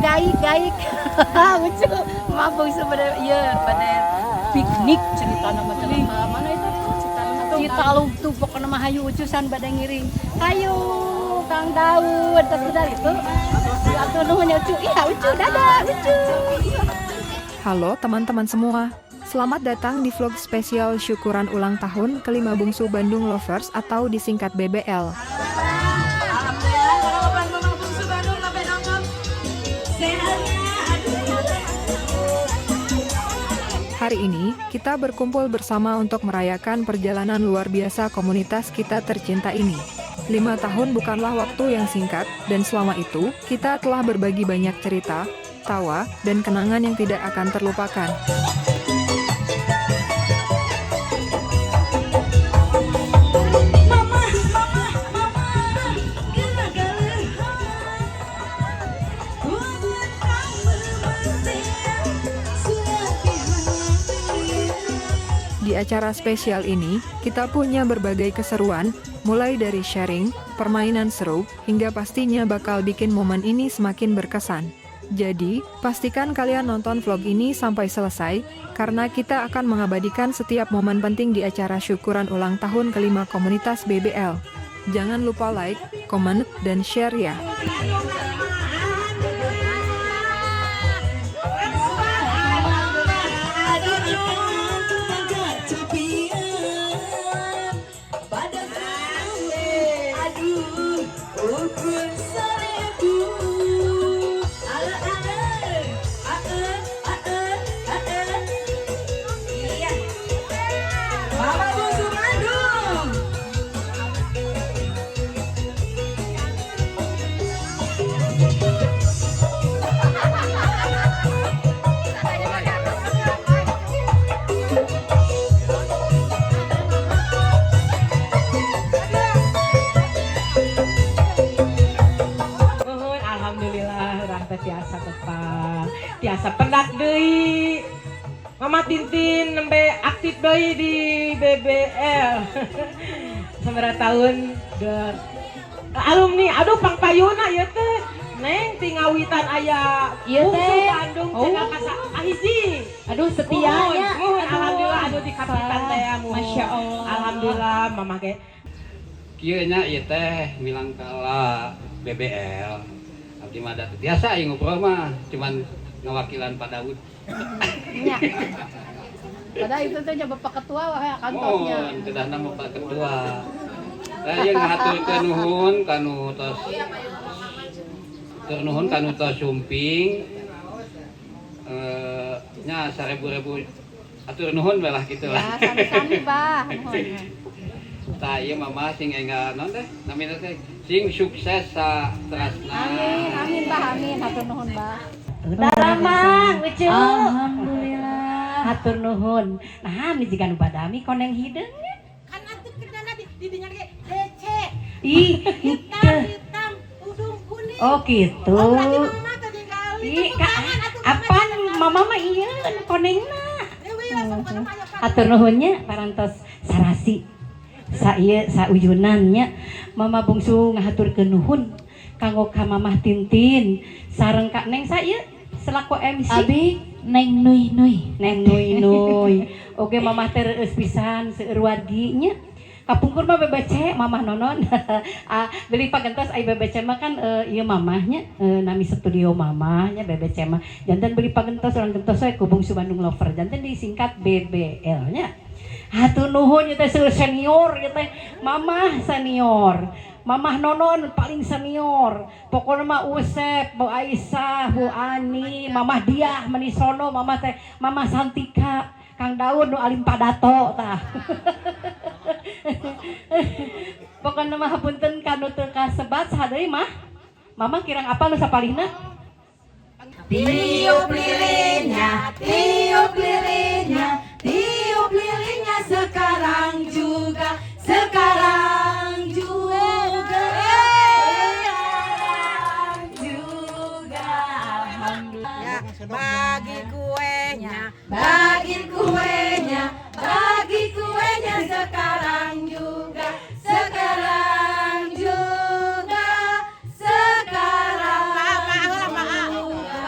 Gaik-gaik. Lucu. Maaf bungsu pada iya pada piknik cerita nama teh mana itu? Citalung tuh pokoknya mah hayu ucusan pada ngiring. Hayu Kang Daud terus udah itu. Atuh nuhun ya Ucu. Iya Ucu, dadah Ucu. Halo teman-teman semua, selamat datang di vlog spesial syukuran ulang tahun kelima Bungsu Bandung Lovers atau disingkat BBL. Alhamdulillah kalau Bapak Mama Bungsu Bandung sampai nonton. Sehatnya, aduh. Hari ini, kita berkumpul bersama untuk merayakan perjalanan luar biasa komunitas kita tercinta ini. 5 tahun bukanlah waktu yang singkat, dan selama itu, kita telah berbagi banyak cerita, tawa, dan kenangan yang tidak akan terlupakan. Mama, mama, mama, gelagalehan. Buat kamu sudah. Di acara spesial ini, kita punya berbagai keseruan, mulai dari sharing, permainan seru, hingga pastinya bakal bikin momen ini semakin berkesan. Jadi, pastikan kalian nonton vlog ini sampai selesai, karena kita akan mengabadikan setiap momen penting di acara syukuran ulang tahun kelima komunitas BBL. Jangan lupa like, comment, dan share ya. Aduh, ukur 1000. Ala ala, ae ae ae. Iya. Mama Bungsu Bandung. Nuhun, alhamdulillah urang teh tiasa tepang, tiasa pendak deui. Mama Tintin nembe aktif deui di BBL. Sabaraha tahun de alumni, aduh pangpayuna ieu teh. Neng ti ngawitan aya Ieu Bungsu teh. Bandung cenah ka kahiji. Aduh, setianya. Muhun, muhun, alhamdulillah aduh di kapitan teh ya, muhun. Masya Allah. Alhamdulillah mama ge. Kieu nya ieu teh milangkala BBL. Abdi mah da teu tiasa ieu ngobrol mah, cuman ngawakilan Pak Daud. Nya. Padahal itu teh nya Bapak Ketua wah ya kantornya. Mohon kedahna mah Pak Ketua. Nah, ieu ngahaturkeun nuhun kanu tos tur nuhun kanu tos sumping. Nya sarebu-rebu atur nuhun we lah kitu lah. Ya, sami-sami, Bah. Nuhun. Tah ieu mama sing enggal naon teh namina teh sing sukses sa terasna. Amin, amin, Bah, amin. Hatur nuhun, Bah. Daramang, Ucu. Alhamdulillah. Hatur nuhun. Nah, ini jiga nu badami koneng hideung. Kan atuh kerjana di dinya ge DC. Ih, Hitam, henteu. Hitam, udung kuning. Oh, gitu. Oh, berarti mama teh ningali Ih, tepuk ka, tangan atuh mama apan teh. mama mah ieu nu konengna. Dewi langsung kana mah aya. Hatur nuhun nya parantos sarasi. Sa ieu sauyunan nya Mama Bungsu ngahaturkeun nuhun kanggo ka Mamah Tintin sareng ka Neng sa ieu selaku MC. Abi Neng Nui Nui. Neng Nui Nui. Oke, Mamah teh reueus pisan seueur wargi nya. Kapungkur mah BBC Mamah nonon. Ah, beli pagentos ai BBC mah kan ieu mamahnya nami studio mamahnya BBC mah. Janten beli pagentos urang gentos we ku Bungsu Bandung Lover. Janten disingkat BBL nya. Hatur nuhun ieu teh seueur senior ieu teh. Mamah senior. Mamah Nonon paling senior. Pokoknya mah Usep, Bu Aisyah, Bu Ani, Mamah Diah, Menisono, Mamah teh, Mamah Santika, Kang Daud nu alim padato tah. Pokoknya mah hapunten kanu teu kasebat saha deui mah? Mama kirang apa nu sapalihna? Tiup lilinnya, tiup lilinnya, tiup lilinnya sekarang juga, sekarang juga, sekarang juga. Alhamdulillah. Bagi kuenya, bagi kuenya, bagi kuenya sekarang juga, sekarang juga, sekarang juga.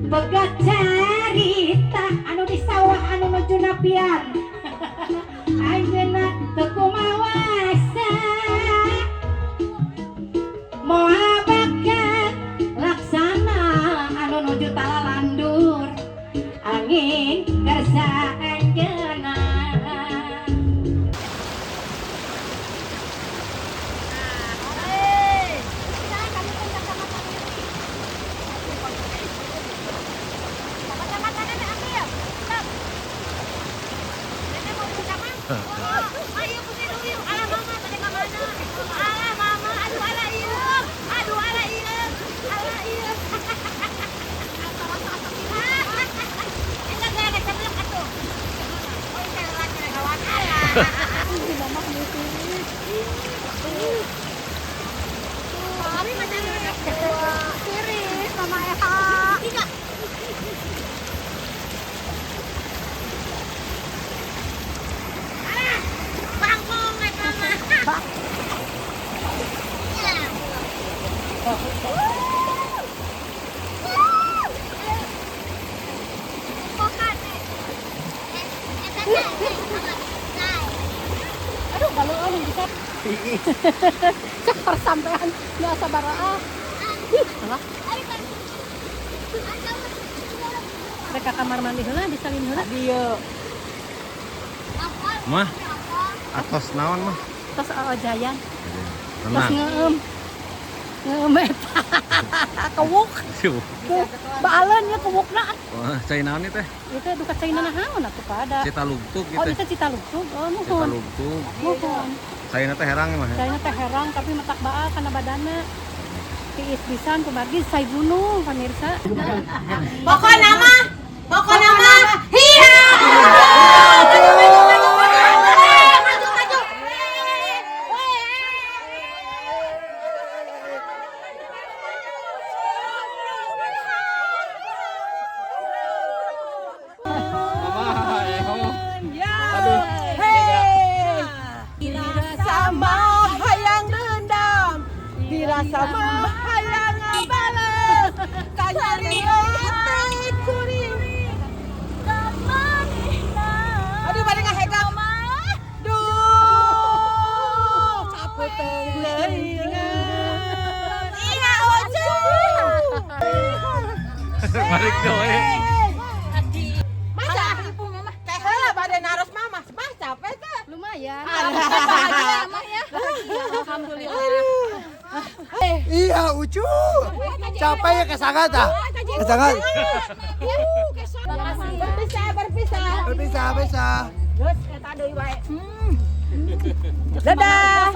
Begat carita anu di sawah anu nuju napian anjeunna teu kumawasa moal bakal laksana anu nuju talalandur angin kersa anjeunna. Aduh, kalau orang bisa cek persampean nggak sabar ah. Ih, alah. Mereka kamar mandi heula disalin heula. Dieu. Mah. Atos naon mah? Atos aojayan. Atos ngeum. Ngeum eta. Kewuk. Baaleun nya kewukna. Wah, cai naon ieu teh? Itu duka cai naon atuh pada. Citalugtug gitu. Oh, itu Citalugtug. Oh, nuhun. Citalugtug. Nuhun. Caina teh herang mah. Caina teh herang tapi matak baal kana badanna. Tiis pisan kumargi sai gunung pamirsa. Pokona mah, pokona mah. Hiya. Sama hayang ngabales kanyari hate kuring aduh bade ngahegang duh capek leuingan iya ojo balik deui masa teh heula bade naros mama mah capek teh lumayan bahagia ya alhamdulillah. Iya, Ucu. Capek ya kesangat ah. Kesangat. Berpisah, berpisah. Berpisah, berpisah. Terus eta deui wae. Dadah.